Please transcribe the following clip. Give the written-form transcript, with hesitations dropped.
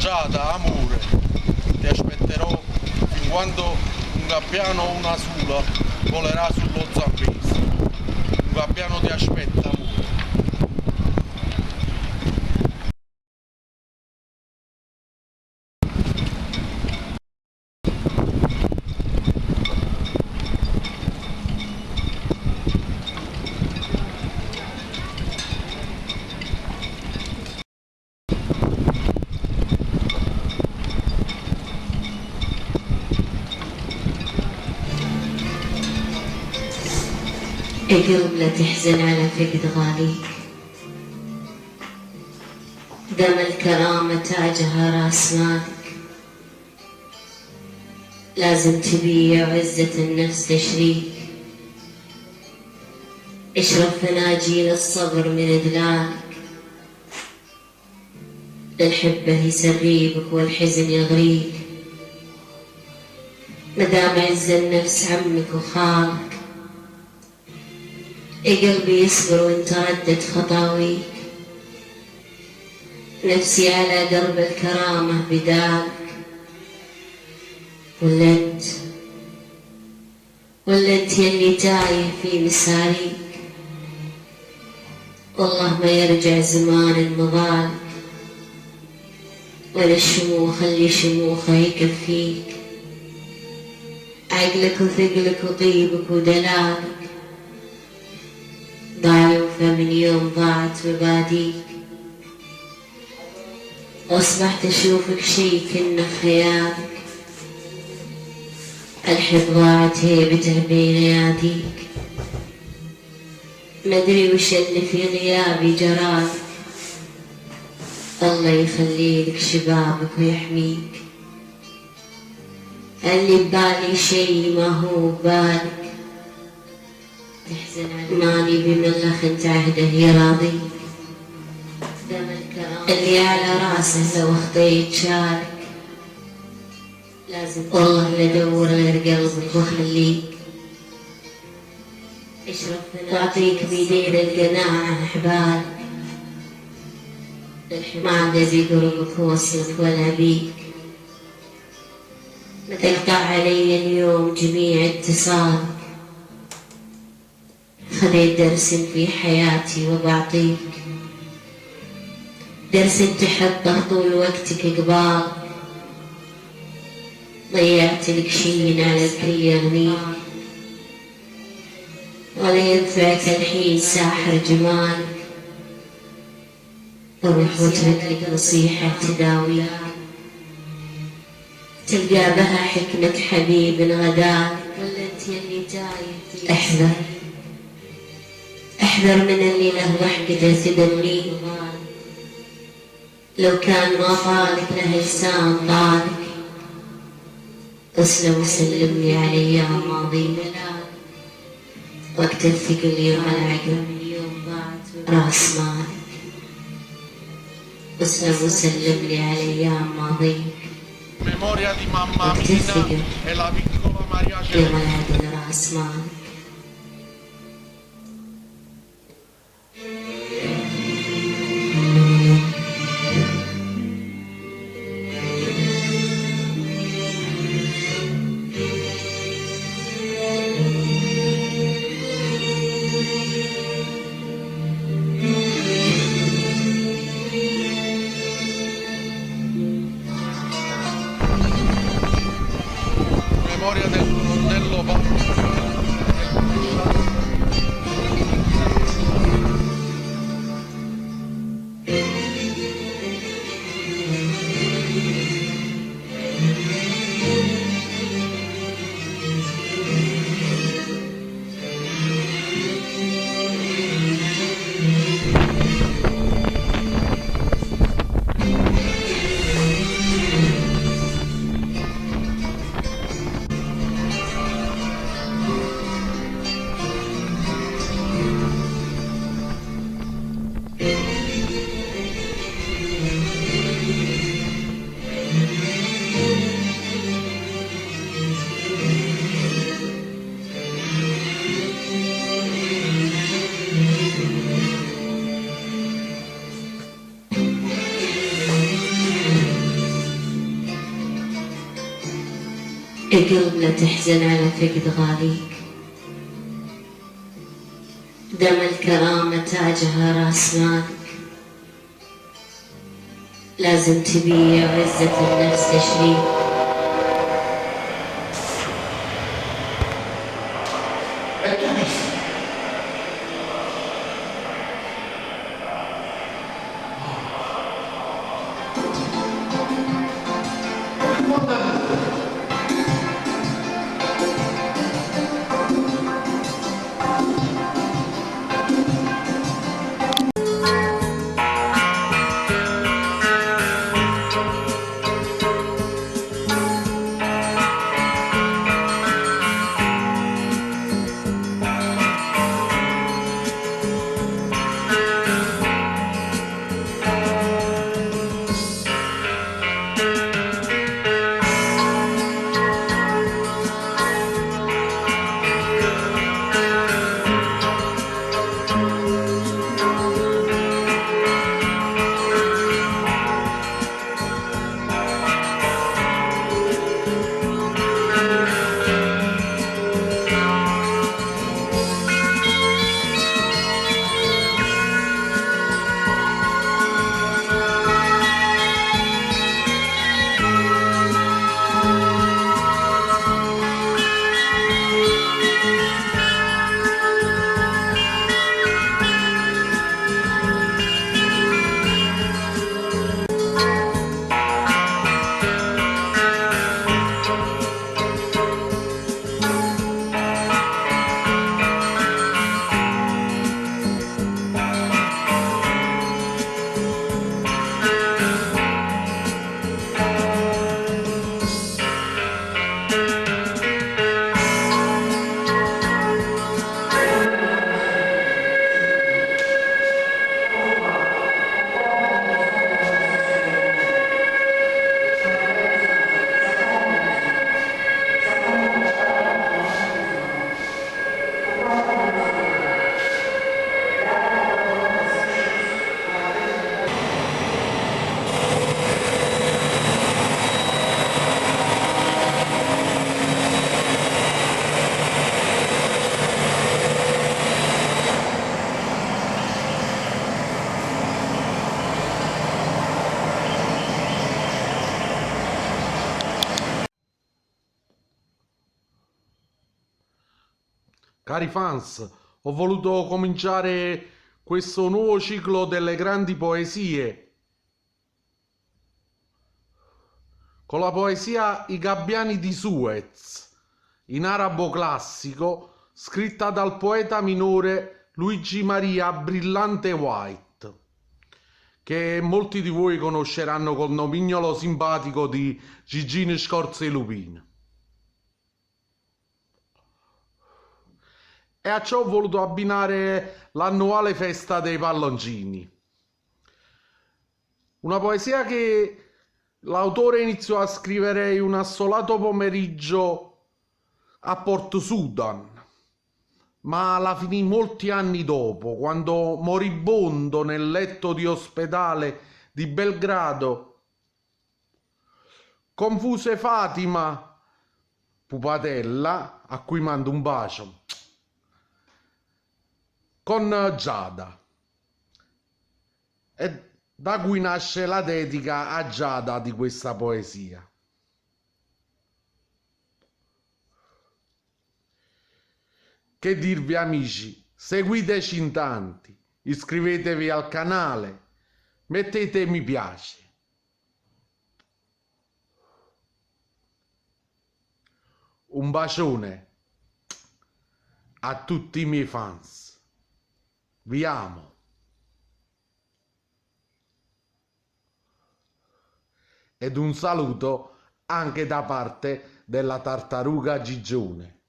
Giada, amore, ti aspetterò fin quando un gabbiano o una sula volerà sullo Zambesi. Un gabbiano ti aspetta, amore. يا قلب لا تحزن على فقد غاليك، دام الكرامة تاجها راس مالك، لازم تبيع عزة النفس تشريك. اشرب فناجيل الصبر من دلالك، للحبة يسريبك والحزن يغريك. مدام عز النفس عمك وخالك، يا قلبي يصبر وانت ردت خطاويك. نفسي على درب الكرامة بدالك، ولا انت يلي تايه في مساريك. والله ما يرجع زمان مضالك، ولا الشموخ اللي شموخه يكفيك. عقلك وثقلك وطيبك ودلالك ضاع الوفا من يوم ضاعت مباديك. واصبحت اشوفك شي كنه خيالك، الحب ضاعت هيبته بين ياديك. مدري وش اللي في غيابي جراك، الله يخليلك شبابك ويحميك. اللي ببالي شي ما هو ببالك، تحزن على ماني بملخ انت عهده يراضيك. اللي على راسه لو اخطيت شالك، لازم والله لدور غير قلبك واخليك. واعطيك بيدين القناعة حبالك، ما عاد ابي قربك ووصلك ولا بيك. تقطع علي اليوم جميع اتصالك، خذيت درس في حياتي وبعطيك. درس تحطه طول وقتك قبالك، ضيعت لك شي على الكل يغنيك. ولا ينفعك الحين ساحر جمالك، روح واترك لك نصيحة تداويك. تلقى بها حكمة حبيب غداك. احذر احذر من اللي له ضحكته تدميك. لو كان ما طالك له لسان طالك، اسلم وسلمني على ايام ماضيك. وقت الثقل يوم العقل راس مالك، اسلم وسلمني على ايام ماضيك. Memoria di mamma وقت Amina الثقل e la piccola Maria يوم Celeste. العقل راس مالك. Memoria del colonnello Paolo e قلب لا تحزن على فقد غاليك، دم الكرامة تاجها راس مالك، لازم تبيع عزة النفس تشريك. E tu chi sei? Guarda. Cari fans, ho voluto cominciare questo nuovo ciclo delle grandi poesie con la poesia I Gabbiani di Suez, in arabo classico, scritta dal poeta minore Luigi Maria Brillante White, che molti di voi conosceranno col nomignolo simpatico di Gigino Scorza e Lupino. E a ciò ho voluto abbinare l'annuale festa dei palloncini. Una poesia che l'autore iniziò a scrivere in un assolato pomeriggio a Port Sudan, ma la finì molti anni dopo, quando moribondo nel letto di ospedale di Belgrado confuse Fatima Pupatella, a cui mando un bacio, con Giada, e da cui nasce la dedica a Giada di questa poesia. Che dirvi amici, seguiteci in tanti, iscrivetevi al canale, mettete mi piace. Un bacione a tutti i miei fans. Vi amo. Ed un saluto anche da parte della tartaruga Gigione.